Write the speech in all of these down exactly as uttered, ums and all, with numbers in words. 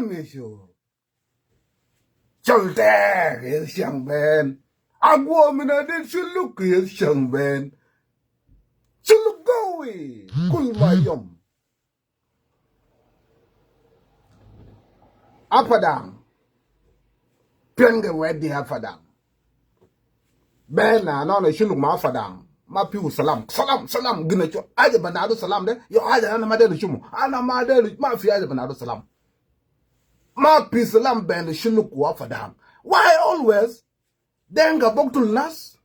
Misu. Chol teg, el siang ben. Agua mina de Shilluk, el siang ben. Shilluk gawi. Kul ma yom. Apadang. Piang ke wedi Apadang. Bena, no, no, Shilluk ma Apadang. Ma piu salam. Salam, salam. Gina cho. Aja banado salam de. Yo, aja ana ma de chumu. Ana ma de, ma fi aja banado salam. Ma fi salam ben Shilluk wa Apadang. Why always? Denga boktul nas.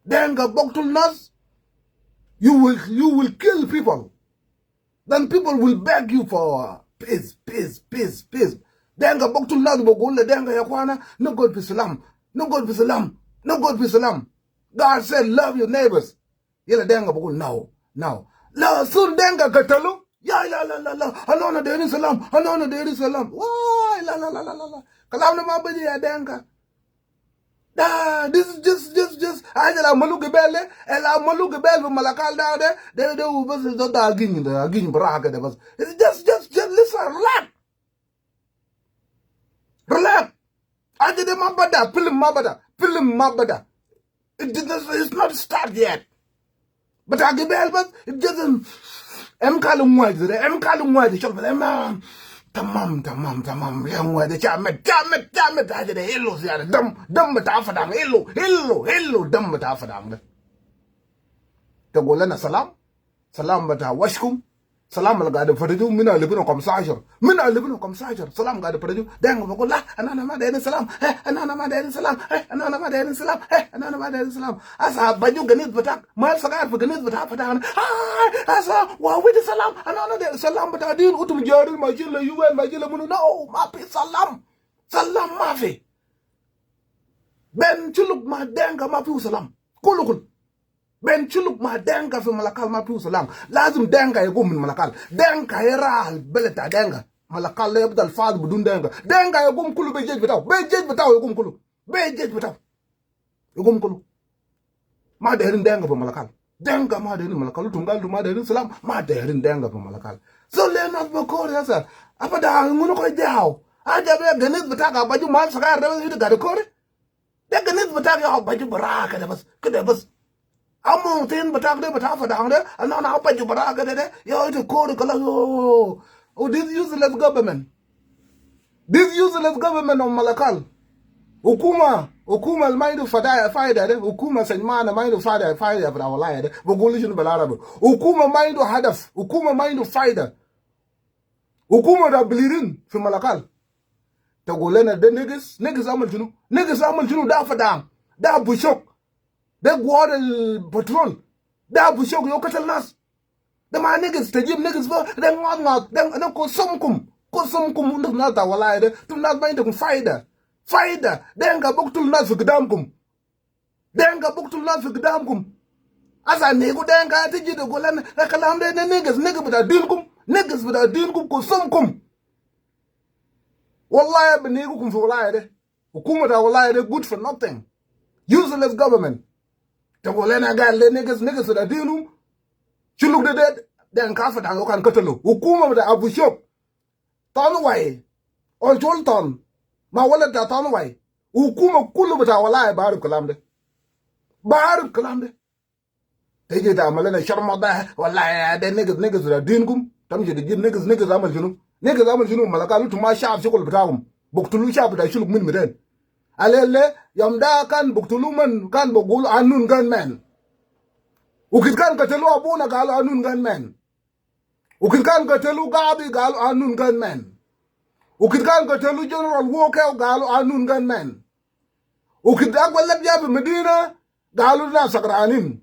Denga boktul nas. You will, you will kill people. Then people will beg you for peace, peace, peace, peace. Denga boktul nas, bogul le Denga ya kwana, no good fi salam, no good fi salam, no good fi salam. God said, "Love your neighbors." Yala Denga bogul, "No, no." La sun Denga gatalu. Ya, la, la, la, la. Anana deri salam, anana deri salam. Why, la, la, la, la, la, la. Kalam na ma baji ya Denga. Da, this is just, just, just. Aja la malu gibel de, el la malu gibel fi Malakal da de, de, de, u bas, da, da, agin, da, agin, baraka de bas. It's just, just, just listen, relax. Relax. Aja de ma bada, film ma bada, film ma bada. It did not, it's not start yet. But agi bel bas, it doesn't. Em kalu ngwai de, em kalu ngwai de, shol bel, em, ah, tamam, tamam, tamam, ya ngwai de, chamet, chamet, chamet, aja de, ilu, ya de, dam, dam bata Apadang, ilu, ilu, ilu, dam bata Apadang de. Tagul lena salam, salam bata washkum, salam al gade faraju, mina libina kamsashar, mina libina kamsashar, salam gade faraju, Denga bogul la, anana ma deri salam, eh, anana ma deri salam, eh, anana ma deri salam, eh, anana ma deri salam. Asa baju ganis batak, Mal sagar fi ganis bata Apadang. Ai, asa, wa wedi salam. Anana de salam bata din, utum jari, ma jilla U N, ma jilla munu. No, ma fi salam. Salam ma fi. Ben Shilluk ma Denga ma piu salam. Kulu kulu. Ben Shilluk ma Denga fi Malakal ma piu salam. Lazim Denga yagum min Malakal. Denga yara al beled ta Denga. Malakal la yabdal fad bidun Denga. Denga yagum kulu be jesh bitau. Be jesh bitau yagum kulu. Be jesh bitau. Yagum kulu. Ma derin Denga fi Malakal. Denga ma derin Malakal. Utum gal utum ma derin salam. Ma derin Denga fi Malakal. So le nas bokori asa. Apada ngunu ko jao. Aja be ganis batak baju mal sagar de bas ita gade kori. De ganis batak ya baju baraka de bas. Kede bas. Among tin batak de bata Apadang de. Anana baju baraka de de. Ya ita kori kala yo. Oh, this useless government. This useless government of Malakal. Hukuma, hukuma ma indu fada-, faida de, hukuma sejmana ma indu fada-, faida bita walaya de. Bogulu shunu bel Arabi? Hukuma ma indu hadaf, hukuma ma indu faida. Hukuma ta bleeding fi Malakal. Tagul lena de niggas, niggas amal shunu? Niggas amal shunu? Da Apadang, da Abu Shok, de guard al patrol, da Abu Shok yo katal nas. De ma niggas ta jib niggas fo, de ngat ngat, de, de kusumkum, kusumkum, utum nas ta walaya de, utum nas ma indakum faida, faida, Denga buktul nas fi gidamkum, Denga buktul nas fi gidamkum. Asa nigu Denga tiji tagul lena, de kalam de, de niggas, niggas bita dinkum, niggas bita dinkum, kusumkum. Wallahi binigukum fi walaya de. Hukuma ta walaya de good for nothing. Useless government. Tagul lena gal de niggas, niggas bita dinum. Shuluk de de, Denga Apadang yo kan katalu. Hukuma bita Abu Shok, Ton Wai, Ol Chol Ton, ma walad ta Ton Wai. Hukuma kulu bita walaya barif kalam de. Barif kalam de. Tiji ta amal lena sharmada, walaya de niggas, niggas bita dinkum. Tamshi tijib niggas, niggas amal shunu? Niggas amal shunu Malakal? Utum ma shaf shukul bitakum. Buktulu shaf bita Shuluk min miten. Alele, yom da kan buktulu man, kan bogulu unknown gunman. Ukit kan katalu abuna galu unknown gunman. Ukit kan katalu Gabi galu unknown gunman. Ukit kan katalu General Walker galu unknown gunman. Ukit agwa lab ya fi Medina galu de nas sakranin.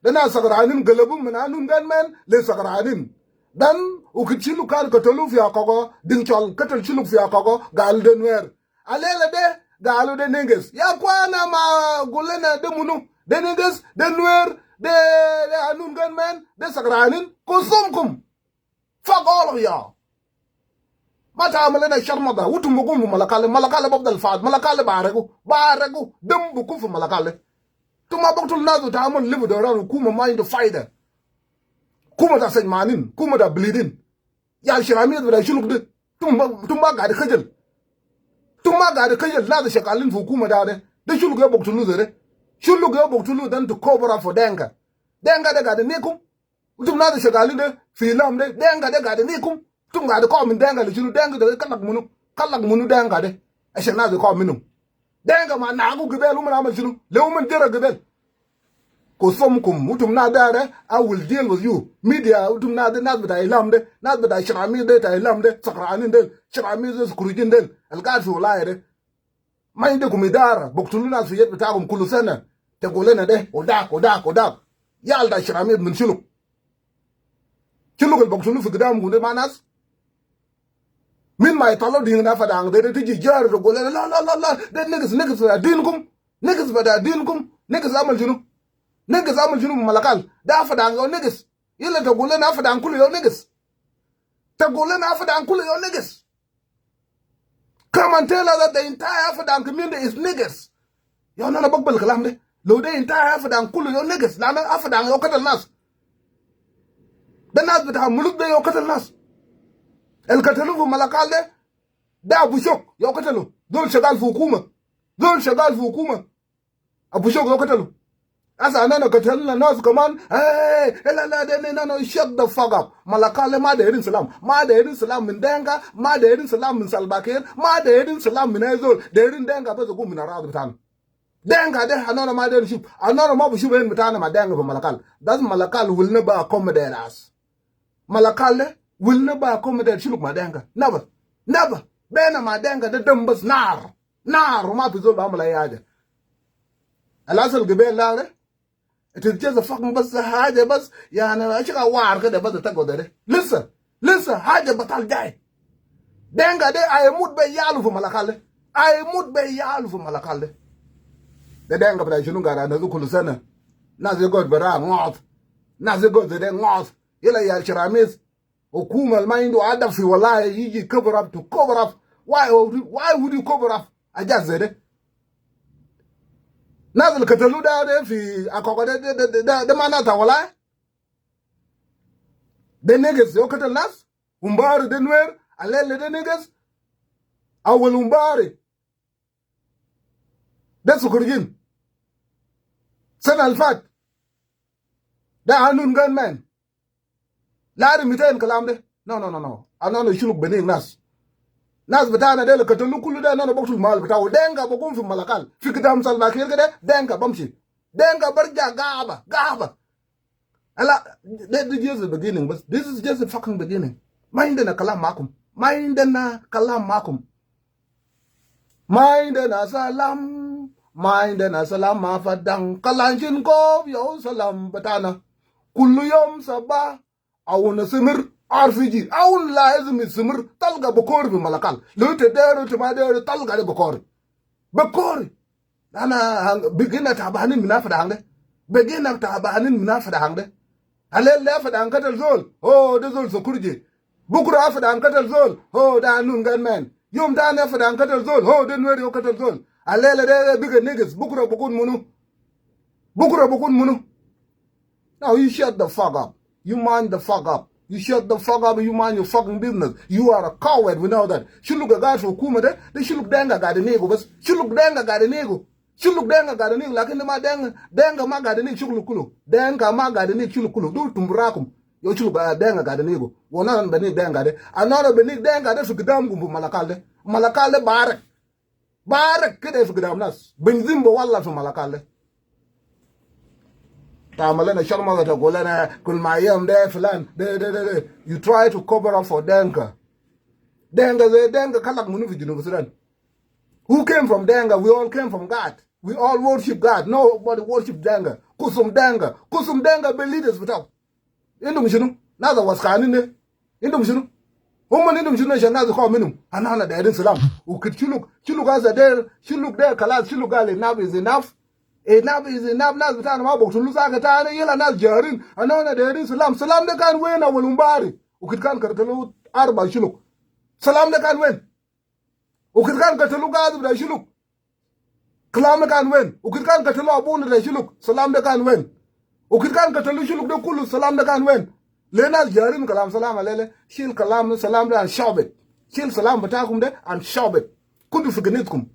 De nas sakranin, galabum min unknown gunman le sakranin. Dan ukit Shuluk kan katalu fi Akogo, Ding Chol katal Shuluk fi Akogo, galu de Nuer. Alele de, galu de niggas. Ya kwana ma gul lena de munu? De niggas, de Nuer, de, de unknown gunman, de sakranin, kusumkum. Fuck all of y'all. Ma ta amal lena sharmada, utum bigumu Malakal, Malakal bafdal fad, Malakal baregu, baregu, dam bukun fi Malakal. Utum ma buktul nas, utum amal libu doran, hukuma ma indu faida. Hukuma ta sejmanin, hukuma ta bleeding. Yal shiramiyat bita Shuluk de. Tum ma, tum ma gaid kajal. Tum ma gaid kajal nas shagalin fi hukuma da de. De shuluk ya baktulu zede. Shuluk ya baktulu dan to cover up for Dinka. Dinka de gaid nikum. Tum nas shagalin de fi ilam de. Dinka de gaid nikum. Tum gaid ko min Dinka le shunu Dinka de kalak munu. Kalak munu Dinka de. Ashan nas ko minum. Dinka ma nagu gibel uman amal shunu. Le uman jara gibel. Kusumkum, utum nas de, I will deal with you. Media, utum nas de, nas bita ilam de, nas bita sharamid de, ta ilam de, sakranin de, sharamid de, sukurujin de, al gaid fi wilaya de. Ma indakum idara, baktulu nas fi yet bitakum kulu sana. Tagul lena de, wa dak, wa dak, wa dak. Yal ta sharamid min shuluk. Shuluk al baktulu fi gidamkum de ma nas. Min ma italo din na Fadang de, de tiji jari tagul lena, la, la, la, la, de niggas, niggas bita dinkum. Niggas bita dinkum, niggas amal shunu? Niggas amal shunu Malakal? De Fadang yo niggas. Ila tagul lena Fadang kulu yo niggas. Tagul lena Fadang kulu yo niggas. Come and tell us that the entire Fadang community is niggas. Yo, nana bagbal kalam de. Lo de entire Fadang kulu yo niggas. Lana Fadang yo katal nas. De nas bita Muluk de yo katal nas. El katalu fi Malakal de. De Abu Shok yo katalu. Zol shagal fi hukuma. Zol shagal fi hukuma. Abu Shok yo katalu. Asa anana katalna nas kaman. Hey, hey, la, la, de, no, no, shut the fuck up. Malakal de ma derin salam. Ma derin salam min Dinka, ma derin salam min Salva Kiir, ma derin salam min ay zol. Derin Dinka bas gum min arad bitana. Dinka de, anana ma derin shuf. Anana ma bishuf ain bitana ma Dinka fi Malakal. That Malakal will never accommodate us. Malakal de will never accommodate shuluk ma Dinka. Never. Never. Bena ma Dinka de dam bas nar. Nar, ma fi zol bi amal ay haja. Al asal gibel de, it is just a fucking bas haja bas, yani, ashika war kede bas tago de. Lisa, lisa, haja batal jai. Dinka de, ay mut be yalu fi Malakal de. Ay mut be yalu fi Malakal de. De Dinka bita shunu gara na zu kulu sana. Nas de god bara ngot. Nas de god de ngot. Ila yal sharamid. Hukuma al ma indu adab fi wilaya yiji cover up to cover up. Why, why would you cover up? Ajaz zede. Nas al katalu da, de fi Akoka de, de, de, de, de, de ma nas ta wilaya. De niggas yo katal nas. Umbari de Nuer, Alele de niggas. Awel Umbari. De Sukurjin. Sana al fat. De Anun gunman. Lari miten kalam de. No, no, no, no. Anana shuluk benig nas. Nas bitana de le katalu kulu de anana baktul mal bitao. Dinka bigum fi Malakal. Fi gidam Salva Kiir kede, Dinka bamshi. Dinka barja gaba, gaba. Ala, de, de just the beginning, bas. This is just the fucking beginning. Ma indana kalam makum. Ma indana kalam makum. Ma indana salam. Ma indana salam ma Fadang. Kalanjin kob yo salam bitana. Kulu yom saba. Awun simir, R P G. Awun lazim simir. Talga bikori fi Malakal. Lo ita deru, ita ma deru, talga de bikori. Bikori. Ana hang-, begina tabanin min Fadang de. Begina tabanin min Fadang de. Alele Fadang katal zol. Oh, de zol Sukurji. Bukra Fadang katal zol. Oh, de Anun gunman. Yom tani Fadang katal zol. Oh, de Nuer yo katal zol. Alele de, de biga niggas. Bukra bikun munu? Bukra bikun munu? Now you shut the fuck up. You mind the fuck up. You shut the fuck up and you mind your fucking business. You are a coward, we know that. Shuluk gaid fi hukuma de, de shuluk Dinka gaid nigu bas. Shuluk Dinka gaid nigu. Shuluk Dinka gaid nigu, lakin de ma Dinka, Dinka ma gaid nigu shuluk kulu. Dinka ma gaid nigu shuluk kulu. Dul tum barakum. Yo shuluk, ah, Dinka gaid nigu. Wa anana benig Dinka de. Anana benig Dinka de fi gidamkum fi Malakal de. Malakal de barik. Barik kede fi gidam nas. Benzin be wala fi Malakal de. Tamal lena sharmuta tagul lena kul ma yom de filan. De, de, de, de. You try to cover up for Dinka. Dinka ze, Dinka kalak munu fi Junub Sudan? Who came from Dinka? We all came from God. We all worship God. Nobody worship Dinka. Kusum Dinka. Kusum Dinka be leaders bitao. Indum shunu? Nas waskanin de. Indum shunu? Uman indum shunu ashan nas kominum? Anana derin salam. Ukit shuluk, shuluk asa der, shuluk der kalas, shuluk gal enough is enough. Enough is enough. Nas bitana ma baktulu saka tani, yala nas jarin. Anana derin salam. Salam de kan wen Awel Umbari? Ukit kan katalu arba shuluk. Salam de kan wen? Ukit kan katalu gaid bita shuluk? Kalam de kan wen? Ukit kan katalu abuna bita shuluk? Salam de kan wen? Ukit kan katalu shuluk de kulu, salam de kan wen? Le nas jarin kalam salam alele, shil kalam salam de and shove it. Shil silam bitakum de and shove it. Kudu fi ginitkum.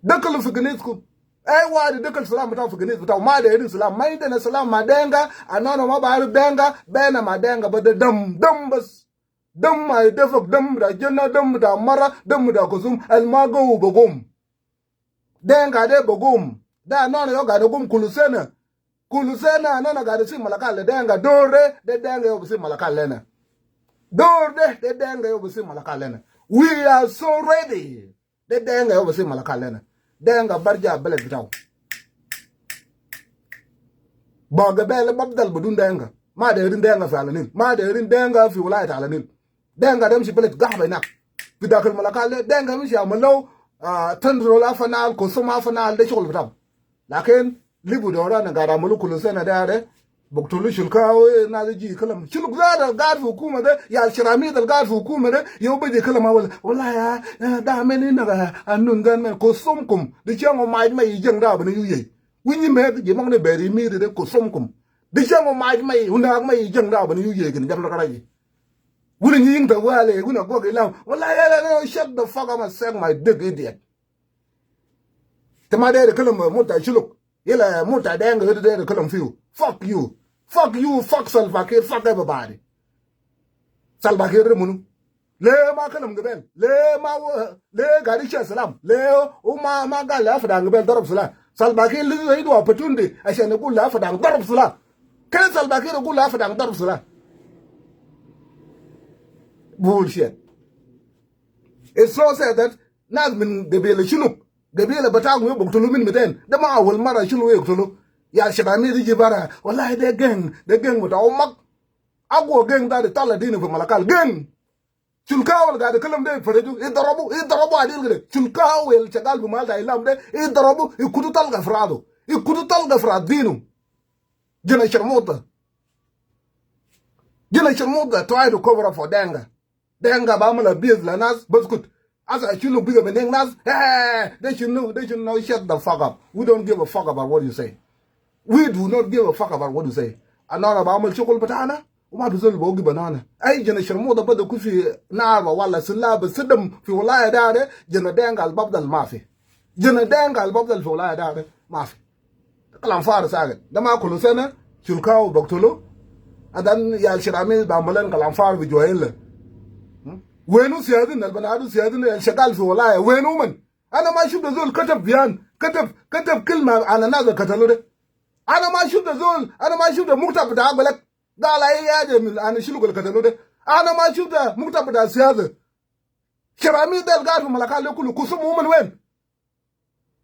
Dakalu fi ginitkum. Ai wahid dakal silam bitau fi ginit bitau. Ma dairin silam. Ma indena silam ma Dinka. Anana ma barif Dinka. Bena ma Dinka bas de dam, dam bas. Dam ma idefak, dam bita jana, dam bita mara, dam bita kusum. Al ma gawu bigum. Dinka de bigum. De anana yau gad nagum kulu sena. Kulu sena anana gad nasim Malakal le Dinka. Dor de, de Dinka yau bisim Malakal lena. Dor de, de Dinka yau bisim Malakal lena. We are so ready. De Dinka yau bisim Malakal lena. Dinka barja beled bitau. Ba gabel bafdal bidun Dinka. Ma dairin Dinka fi Ala Nil. Ma dairin Dinka fi wilaya ta Ala Nil. Dinka de mishi beled gahba inak. Fi dakal Malakal de, Dinka mishi amal lau, ah, Tendrol Afanal, Kusum Afanal, de shugul bitau. Lakin, libu dora na gad amalu kulu sena de, de, buktulu Shulkau, eh, nas ji kalam. Shuluk zat al gad fi hukuma de, yal Shiramit al gad fi hukuma de, yau biji kalam awal. Wallahi ya, ya, da men ina ga, anun gan men, kusumkum. Di chango maj ma ijang da bani yuye. Winyi me, ji mang ne beri mi de, kusumkum. Di chango maj ma, unak ma ijang da bani yuye, kin jam na karaji. Wuni nyi ying ta wale, wuna gwa gilam. Wallahi ya, ya, ya, shut the fuck up and suck my dick, idiot. Te ma dere kalam muta Shuluk. Yala muta Dinka de dere kalam fiu. Fuck you. Fuck you, fuck Salva Kiir, fuck everybody. Salva Kiir de munu. Le ma kalam gabel. Le ma wa, le gad isha salam. Le u ma, ma gal le Apadang gabel darab sila. Salva Kiir le idu opportunity. Ashan yagul le Apadang darab sila. Kede Salva Kiir yagul le Apadang darab sila. Bullshit. It's so sad that nas min gabila Shuluk, gabila bitakum yau buktulu min miten. De ma awal mara Shuluk yau buktulu. Ya Shiramit de ji bara. Wallahi de gang, de gang bita umak. Agwa gang da de tala dinu fi Malakal. Gang. Shulkau al gad kalam de faraju. Idarabu, idarabu adil kede. Shulkau al shagal fi mal ta ilam de. Idarabu, ikutu talga fi radu. Ikutu talga fi rad dinu. Jana sharmuta. Jana sharmuta try to cover up for Dinka. Dinka ba amala abuse la nas, baskut. Asa Shuluk biga beneng nas, eh, de shunu, de shunu, shut the fuck up. We don't give a fuck about what you say. We do not give a fuck about what you say. Anana ba amal shugul bitana, u ma fi zol bawgif anana. Ai jana sharmuta bada kufi naba wala sila ba sidam fi wilaya da de, jana Dinka al bafdal ma fi. Jana Dinka al bafdal fi wilaya da de, ma fi. Kalam farik sakit. De ma kulu sena, Shulkau buktulu. Adan yal Shiramit ba amalan kalam farik bi juwa illa. Hmm? Wenu siyasin, al banadu siyasin, al shagal fi wilaya. Wenu uman? Ana ma shufta zol katab biyan, katab, katab kilma ala nas al katalu de. Ana ma shufta zol, ana ma shufta muktab bita Agwelek gal ai haja min ana Shuluk al katalu de. Ana ma shufta muktab bita siyasa. Shiramit de al gad fi Malakal de kulu, kusum uman wen?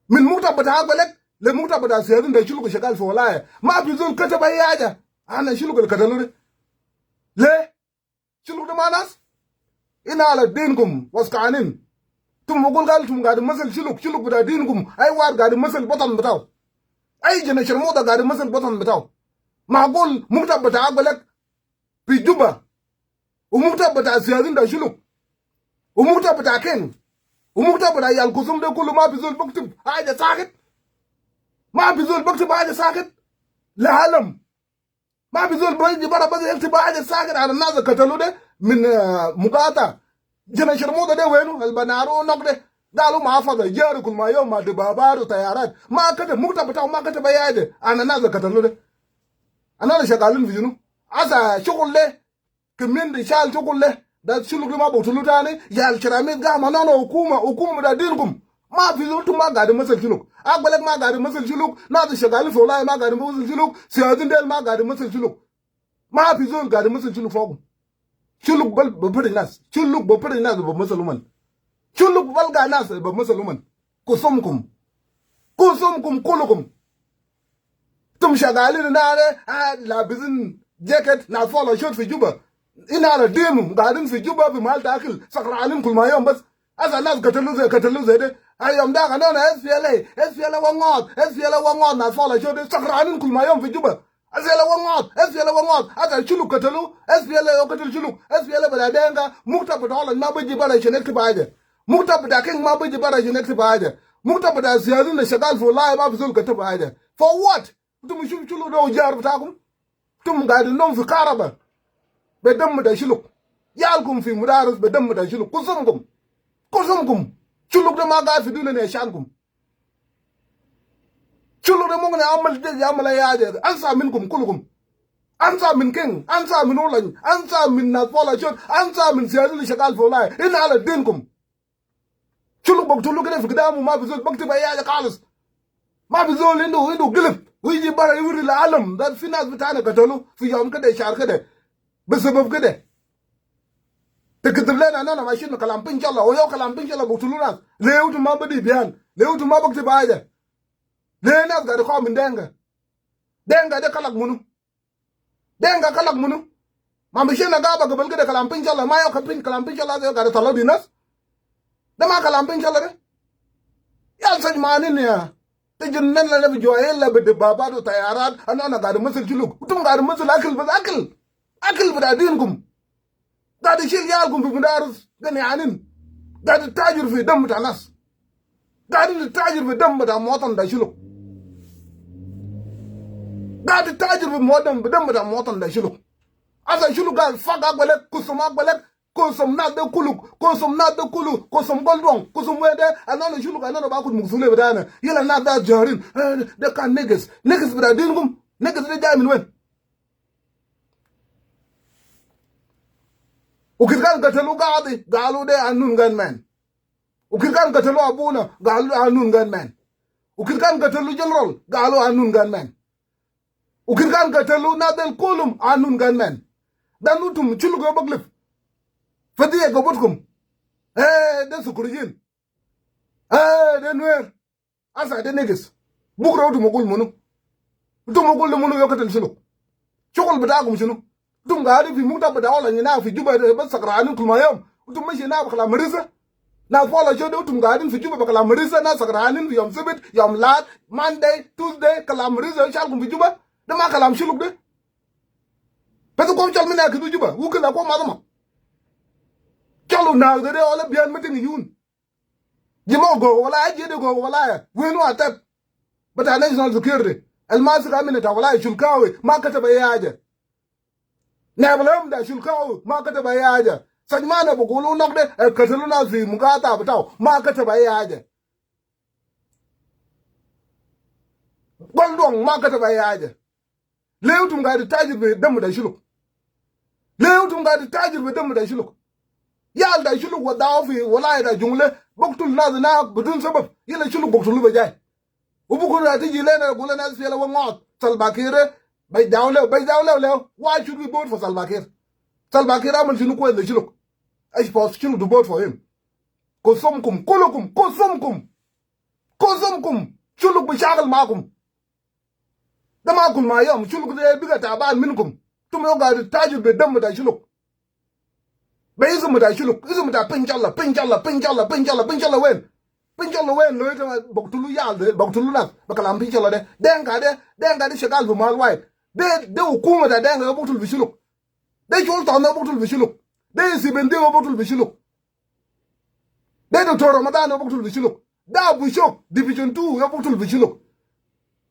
Min muktab bita Agwelek le muktab bita siyasin de Shuluk shagal fi wilaya. Ma fi zol katab ai haja ana Shuluk al katalu de. Le? Shuluk de ma nas? Ina ala dinkum waskanin. Tum bugul gal tum gad masal Shuluk, Shuluk bita dinkum. Ai wahid gad masal watan bitau. Ai jana sharmuta gad masal watan bitau. Magul muktab bita Agwelek fi Juba. U muktab bita siyasin ta Shuluk. U muktab bita Keng. U muktab bita yal kusum de kulu ma fi zol baktib haja sakit. Ma fi zol baktib haja sakit. Le alam. Ma fi zol biji bara bas yaktib haja sakit ala nas al katalu de min, ah, mukata. Jana sharmuta de wenu? Al banaru nok de. Galu ma fada jari kul ma yom ma dibabat u tayarat. Ma katab muktab bitau, ma katab ai haja ala nas al katalu de. Anana shagalin fi shunu? Asa shugul de. Kemmin de shal shugul de. Da Shuluk de ma buktulu tani. Yal Shiramit ga ma nana hukuma, hukuma bita dinkum. Ma fi zol tum ma gad masal Shuluk. Agwelek ma gad masal Shuluk. Nas shagalin fi wilaya ma gad masal Shuluk. Siyasin del ma gad masal Shuluk. Ma fi zol gad masal Shuluk fokum. Shuluk bal, ba fadi nas. Shuluk ba fadi nas ba masal uman. Shuluk balga nas ba masal uman. Kusumkum. Kusumkum kulukum. Tum shagalin na de, ah, labisin jacket, nas fala shot fi Juba. Ina ala dimu, gadin fi Juba fi mal ta akil, sakranin kul ma yom bas. Asa nas katalu ze, katalu ze de. Ai yom da kanana S P L A, S P L A wa ngot, S P L A wa ngot, nas fala shot de, sakranin kul ma yom fi Juba. S P L A wa ngot, S P L A wa ngot. Asa Shuluk katalu, S P L A wa katal Shuluk, S P L A bita Dinka, muktab bita Holland ma biji bara shen yaktib haja. Muktab bita Keng ma biji bara shen yaktib haja. Muktab bita siyasin de shagal fi wilaya ma fi zol katab haja. For what? Tum shuf Shuluk de u jar bitakum. Tum gadin nom fi karaba. Be dam bita Shuluk. Iyalkum fi mudaris be dem bita Shuluk. Kusumkum. Kusumkum. Shuluk de ma gaid fi dunia ne ashankum. Shuluk de mumkin amal de, amal haja. Ansa minkum kulukum. Ansa min Keng, ansa min Olany, ansa min nas Fola Shod, ansa min siyasin al shagal fi wilaya. Inna ala dinkum. Shuluk baktulu kede fi gidam, ma fi zol baktib ayi haja kalis. Ma fi zol indu, indu gilib. Wu yiji bara yuri le alam. De fi nas bitana katalu fi yom kede, shar kede. Be sabab kede. Te kitib lena nana mashin kalam pinshalla. Wo yau kalam pinshalla baktulu nas. Le utum ma badi biyan. Le utum ma baktib ayi haja. Le nas gaid kawm min Dinka. Dinka de kalak munu? Dinka kalak munu? Ma mashina gaba gabal kede kalam pinshalla, ma yau ka pin, kalam pinshalla de gaid tala di nas. De ma kalam pinshalla de. Iyal sajmanin ya. Te junnan lana bi juwa illa bi dababat wa tayarat, ana, ana gaid masil Shuluk. Utum gaid masil akil bas, akil. Akil bita dinkum. Gaid shil iyalkum fi mudaris, gananin. Gaid tajir fi dam bita nas. Gaid tajir fi dam bita muwatin bita Shuluk. Gaid tajir fi muwatin, fi dam bita muwatin bita Shuluk. Asa Shuluk gal fak agwalek, kusum agwalek, kusum nas de kulu, kusum nas de kulu, kusum Goldong, kusum wede, anana Shuluk, anana bakud musuliya bitana. Yala nas de jahirin, eh, de kan niggas. Niggas bita dinkum, niggas de jai min wen? Ukir kan katalu gadi, galu de unknown gunman. Ukir kan katalu abuna, galu unknown gunman. Ukir kan katalu general, galu unknown gunman. Ukir kan katalu nas del kulum unknown gunman. Dan utum Shuluk yo baklif. Fadi ya gabutkum. Eh, de sukurijin. Eh, de Nuer. Asa de niggas. Bukra utum ma gul munu? Utum ma gul de munu yo katal Shuluk? Shugul bitakum shunu? Utum gaidin fi muktab bita Olany na fi Juba de bas sakranin kul ma yom. Utum mashi na bi kalam marisa. Na Fola Shod de utum gaidin fi Juba bi kalam marisa, na sakranin fi yom Sibt, yom Lahad, Monday, Tuesday, kalam marisa shalkum fi Juba. De ma kalam Shuluk de? Bas kawm shal mina kidu Juba, wu kila kawm ma de ma. Shalu na de de wala biyan meeting yun. Jima go wala aje de go wala ya. Wenu atep bita national security? Al masik amina ta wala Shulkawi ma kataba ayi haja. Naib al-amn ta Shulkawi ma kataba ayi haja. Sajmana bi gulu nok de, eh, katalu nas fi mugata bitau ma kataba ayi haja. Goldong ma kataba ayi haja. Le utum gaid tajir bi dam bita Shuluk? Le utum gaid tajir bi dam bita Shuluk? Iyal ta Shuluk wadaw fi wilaya ta Jonglei, baktul nas na bidun sabab. Yala Shuluk baktulu be jai. Wu bukra tiji lena gulu nas fi yala wa ngod. Salva Kiir, be daw le, be daw le, le. Why should we vote for Salva Kiir? Salva Kiir amal shunu kwes le Shuluk? Ash force Shuluk to vote for him? Kusumkum, kulukum, kusumkum. Kusumkum. Shuluk bi shakal makum. De ma kul ma yom Shuluk de biga taban minkum. Utum yo gaid tajir bi dam bita Shuluk. Be isum bita Shuluk, isum bita pinshalla, pinshalla, pinshalla, pinshalla, pinshalla wen? Pinshalla wen? Lo ita baktulu iyal de, baktulu nas bi kalam pinshalla de. Dinka de, Dinka de shagal fi mahal wahid. De, de hukuma ta Dinka yo baktul fi Shuluk? De shulta yo baktul fi Shuluk? De Seventeen yo baktul fi Shuluk? De Doctor Ramadan yo baktul fi Shuluk? De Abu Shok Division Two yo baktul fi Shuluk?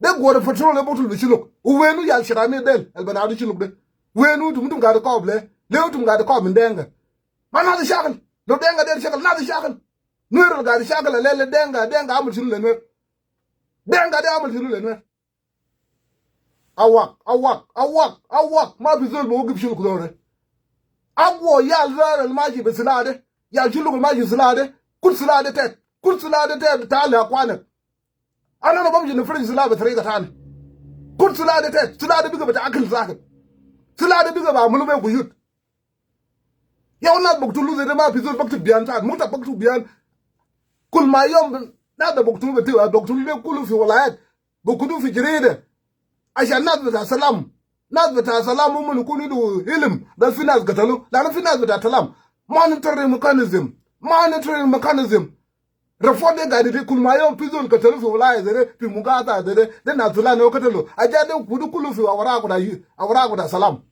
De Guard Patrol yo baktul fi Shuluk? Wu wenu iyal Sharami del al banadu Shuluk de? Wenu utum? Utum gaid kawm le? Le utum gaid kawm min Dinka? Ma nas shakal. Lo Dinka der shakal, nas shakal. Nuer al gaid shakal le, le Dinka, Dinka amal shunu le Nuer? Dinka de amal shunu le Nuer? Awak, awak, awak, awak. Ma fi zol bi wagif Shuluk zol de. Akwa iyal zol al mashi be silah de, iyal Shuluk al mashi silah de, kut silah de tet, kut silah de tet, tali akwanek. Ana na bamshi nafrij silah be tariga tani. Kut silah de tet, silah de biga bita akil sakit. Silah de biga bi amulu be guyut. Yau nas baktulu zede ma fi zol baktub biyan tani, muktab baktub biyan. Kul ma yom nas de baktulu, beti-, baktulu de kulu fi wilayat. Bi kutu fi jarida. Ashan nas bita salam. Nas bita salam umon yakun indu ilim. De fi nas katalu. Lanu fi nas bita salam. Monitoring mechanism. Monitoring mechanism. Report de gaid de kul ma yom fi zol katalu fi wilaya zede, fi mugata zede, de nas fulan yo katalu. Aja de kutu kulu fi awrak bita, awrak bita salam.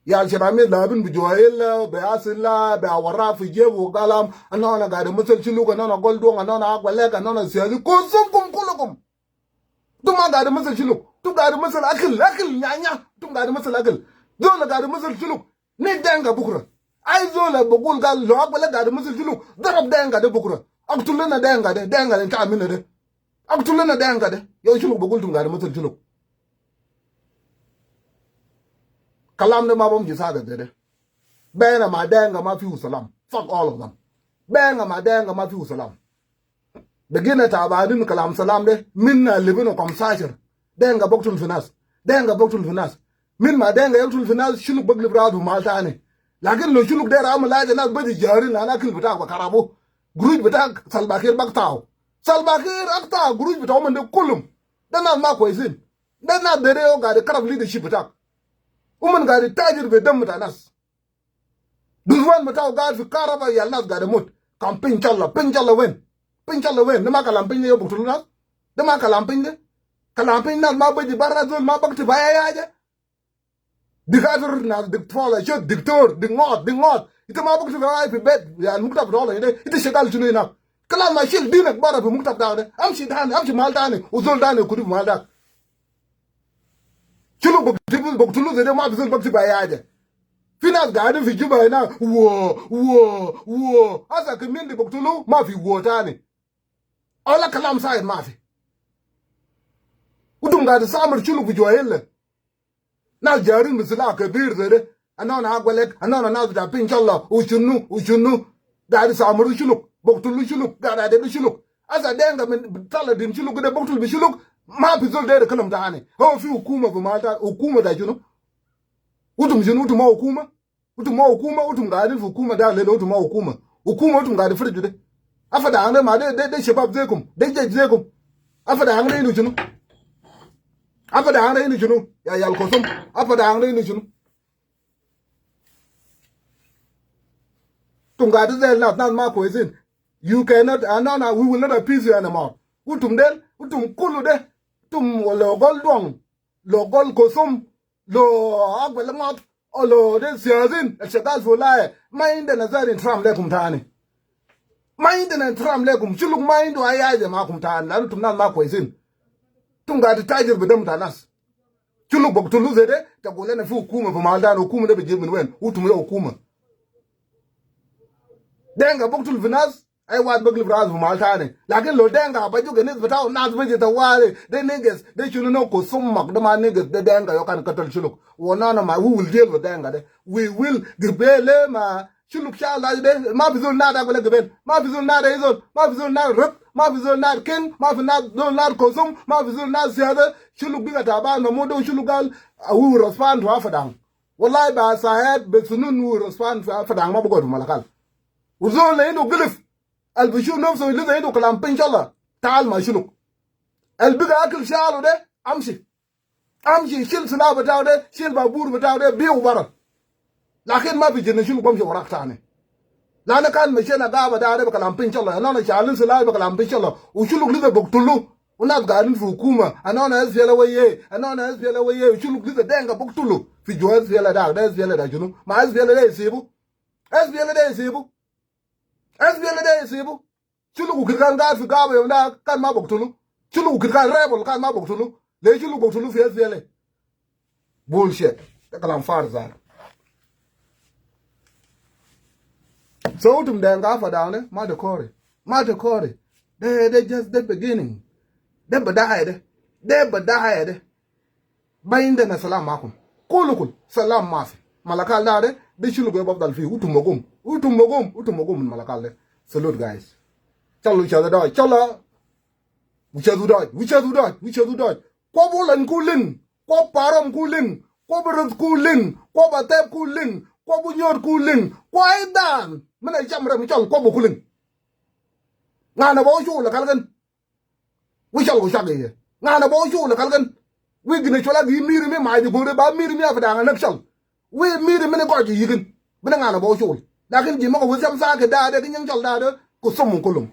Iyal Sharami labin bi juwa illa, be asila, be awara fi jeb wa galam, ana, ana gaid masal Shuluk, ana, ana Goldong, ana, ana Agwalek, ana, ana siyasi, kusumkum kulukum. Utum ma gaid masal Shuluk, utum gaid masal akil, akil, nyanya, utum gaid masal akil. Zol gaid masal Shuluk, Ni Dinka bukra. Ai zol a bugul gal lo agbel gaid masul Shuluk. Darab Dinka de bukra. Aktulu na Dinka de. Dinka de ta mina de. Aktulu na Dinka de. Yo Shuluk bugul tum gaid masul Shuluk. Kalam de ma bom ji saga de de. Bena ma Dinka ma fi salam. Fuck all of them. Bena ma Dinka ma fi salam. Begina tabanin kalam salam de, min na libin o kamsashar. Dinka buktul fi nas. Dinka buktul fi nas. Min ma Dinka yaktul fi nas, Shuluk baglib rasu fi mal tani. Lakin lo Shuluk der amal haja nas badi jarin, ana akil bitak ba karabu. Gurush bitak Salva Kiir baktau. Salva Kiir akta gurush bitau uman de kulum. De nas ma kwesin. De nas dere yo gaid karab leadership bitak. Uman gaid tajir be dam bita nas. Duzwan bitau gaid fi karaba, yal nas gaid mut. Kan pin chala, pin chala wen? Pin chala wen? De ma kalam pin de yo buktulu nas? De ma kalam pin de? Kalam pin nas ma badi bara zol ma bakti baya ya ja. Diktator nas diktola, sho diktor, dingot, dingot. Ita ma bakti baya fi bet, ya muktab dola ita, ita shagal shunu ina? Kalam ma shil dinak bara fi muktab da de. Amshi tani, amshi mal tani, u zol tani kudu fi mal da. Shuluk buktulu, buktulu zede ma fi zol bakti baya ya ja. Fi nas gaidin fi Juba ina, wo, wo, wo. Asa kemin de buktulu, ma fi wo tani. Ala kalam said ma fi. Utum gaid samar Shuluk fi jua helle. Nas jarin bi silah kebir zede. Anona agwelek, anona nas bita pin chala, u shunu, u shunu. Gaid samaru Shuluk, buktulu Shuluk, gaid adedu Shuluk. Asa Dinka min tala din Shuluk de buktul bi Shuluk. Ma fi zol dere kalam tani. Ho fi hukuma fi mal ta, hukuma ta shunu? Utum shunu, utum ma hukuma? Utum ma hukuma, utum gaidin fi hukuma da lele, utum ma hukuma. Hukuma utum gaid firju de. Afa da angre ma de, de, de shabab zekum, de jesh zekum. Afa da angre inu shunu? Afa da angre inu shunu? Ya yal Kosum. Afa da angre inu shunu? Utum gaid zel nas, nas ma kwesin. You cannot, uh, no, no, we will not appease you anymore. Utum del, utum kulu de, utum lo gol Duang, lo gol Kosum, lo agwel ngot, o lo de siyasin, al shagal fi wilaya. Ma indena zol intiram lekum tani. Ma indena intiram lekum. Shuluk ma indu ay haja makum tani, lanu utum nas ma kwesin. Utum gaid tajir bi dam ta nas. Shuluk buktulu zede, ta gul lena fi hukuma fi mal tani, hukuma de bi jib min wen? Utum ya hukuma. Dinka buktul fi nas, ay wahid baglib rasu fi mal tani. Lakin lo Dinka baju ge nas bitau, nas baji tawali, de niggas, de shunu no Kosum mak, de ma niggas, de Dinka yo kan katal Shuluk. Wa nana ma, we will deal with Dinka de. We will gibel ma Shuluk shala de, ma fi zol nada gibel. Ma fi zol nada izol, ma fi zol nada rip, ma fi zol nada king, ma fi zol nada Kosum, ma fi zol nada siyasa. Shuluk biga taban, ma mo de Shuluk gal, uh, we will respond to Afa Dang. Wallahi ba said, be sunun we will respond to Afa Dang, ma bugod fi Malakal. Wa zol le indu gilif. Al bi shuf nafsu lisa indu kalam pin chala. Taal ma Shuluk. Al biga akil shalu de, amshi. Amshi, shil silah bitau de, shil babur bitau de, biu bara. Lakin ma fi jinna Shuluk bamshi warak tani. Lanu kan mashina gaba da de bi kalam pin chala. Anona shalin silah bi kalam pin chala. Wa Shuluk lisa buktulu. Wa nas gaidin fi hukuma. Anona SPLA weye. Anona SPLA weye. Wa Shuluk lisa Dinka buktulu. Fi jua SPLA da, da SPLA da shunu? Ma SPLA da isibu. SPLA da isibu. SPLA da isibu. Shuluk u Kiir kan gaid fi gaba yom da kan ma buktulu? Shuluk u Kiir kan rebel kan ma buktulu? Le Shuluk buktulu fi SPLA? Bullshit. De kalam farig zat. So utum Dinka Afa Dang de, ma de kore. Ma de kore. De, de just de beginning. De bidaya de. De bidaya de. Ma indena salam makum. Kulu kulu. Salam mafi. Malakal da de, de Shuluk bafdal fi. Utum ma gum. Utum ma gum. Utum ma gum min Malakal de. Salute, guys. Chala, chala da. Chala. Wisha du doj. Wisha du doj. Wisha du doj. Kwa Bulan kulin. Kwa Param kulin. Kwa Barat kulin. Kwa Batep kulin. Kwa Bunyod kulin. Kwa Idan. Mina jam ram chal kwa bu kulin. Ngana bo shul kalgan. Wi chal ko shage ye. Ngana bo shul kalgan. Wi gine chola gi miri mi ma ji gore ba miri mi Afa Dang nak chal. Wi miri mi ne ko ji yigin. Bina ngana bo shul. Lakin ji ma ko wi sam sa ke da de, kin yang chal da de, Kosum kulum.